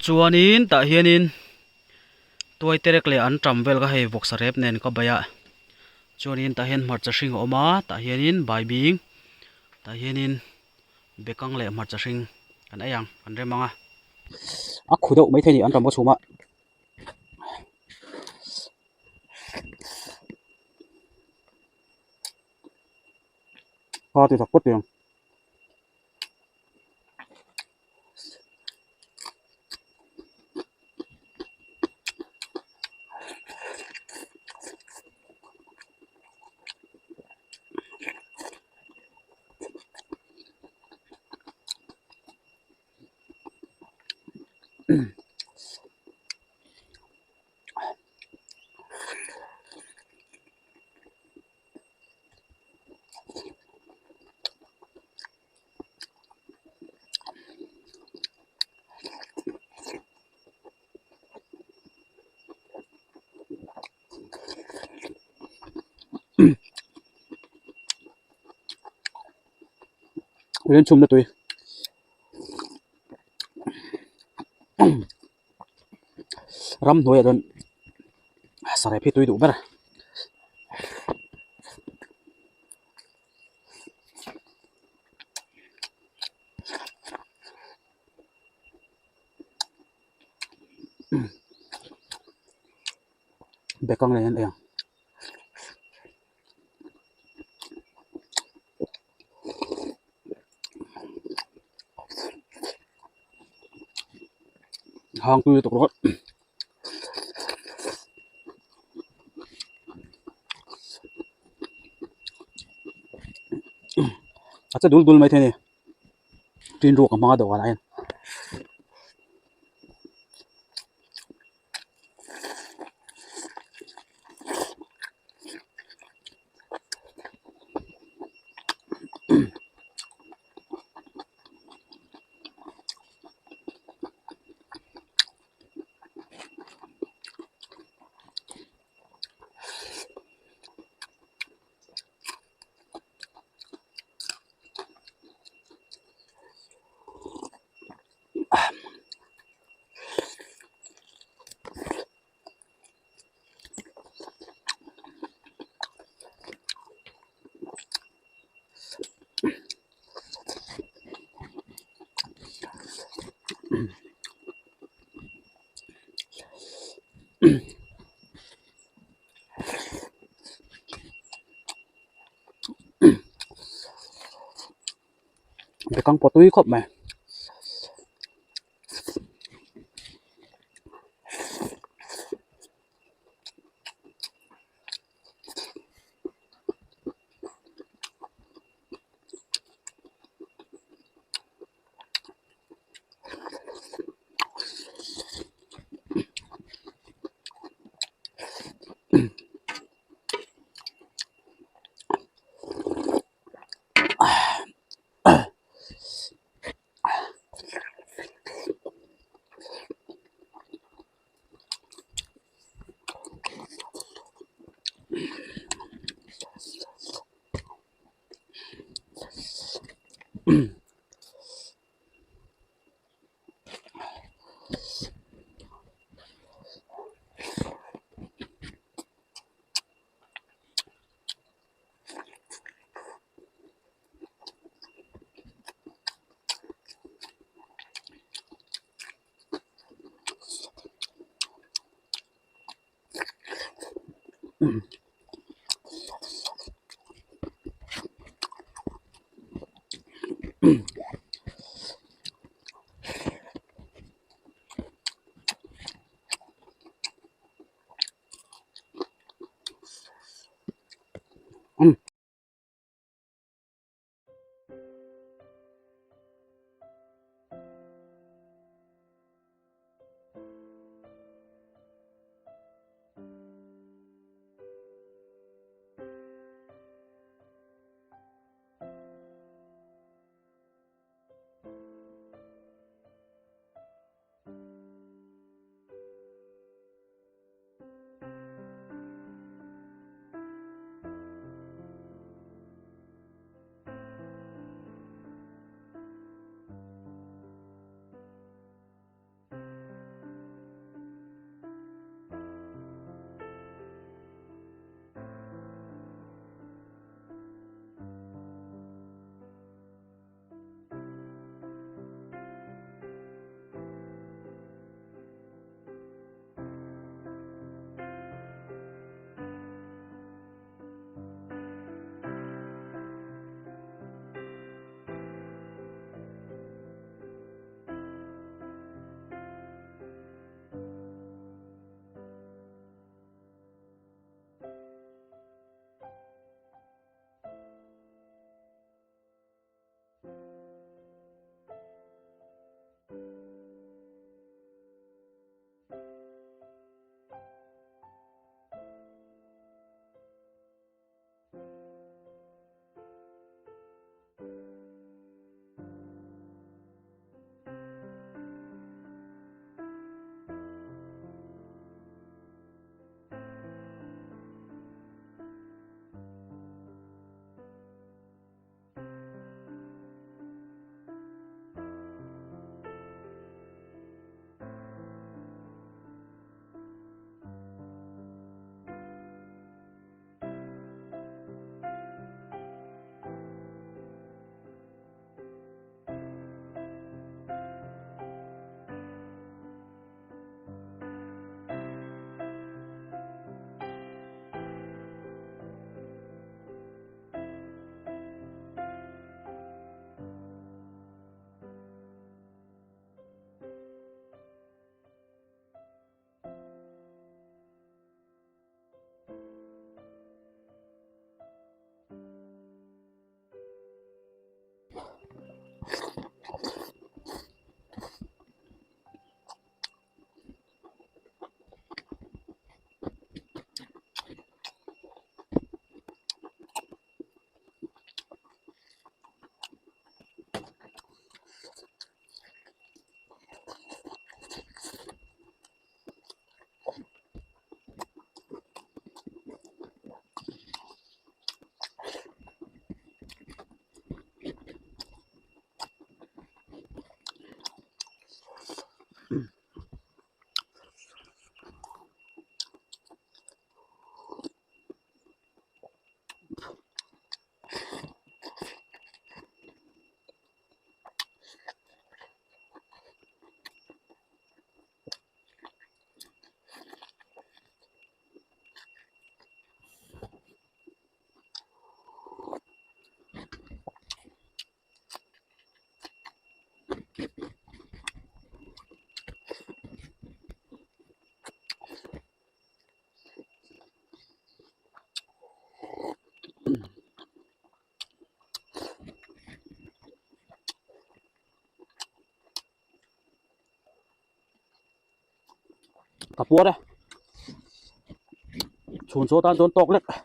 Chuanin tah hianin tuai terek leh an tam vel kha hei vawksa rep nen ka bei a chuanin tah hian hmarcha hring a awm a tah hianin baibing tah hianin bekang leh hmarcha hring kan ei ang kan rem ang a. A khu deuh maithei a ni an tam ka chhum a. Kha ti tak pawt ang. Len chhumna tui. Ramhnuaiah chuan sarep hi tui duh ber a. Bekang nen an ei ang. Hang tui lutuk rawh. A che dul dul mai thei a ni. Tin ruak a hmang a dawhkanah hian. Bekang pawh tui khawp mai. Ka puar e chhun chaw tan chuan tawk lek.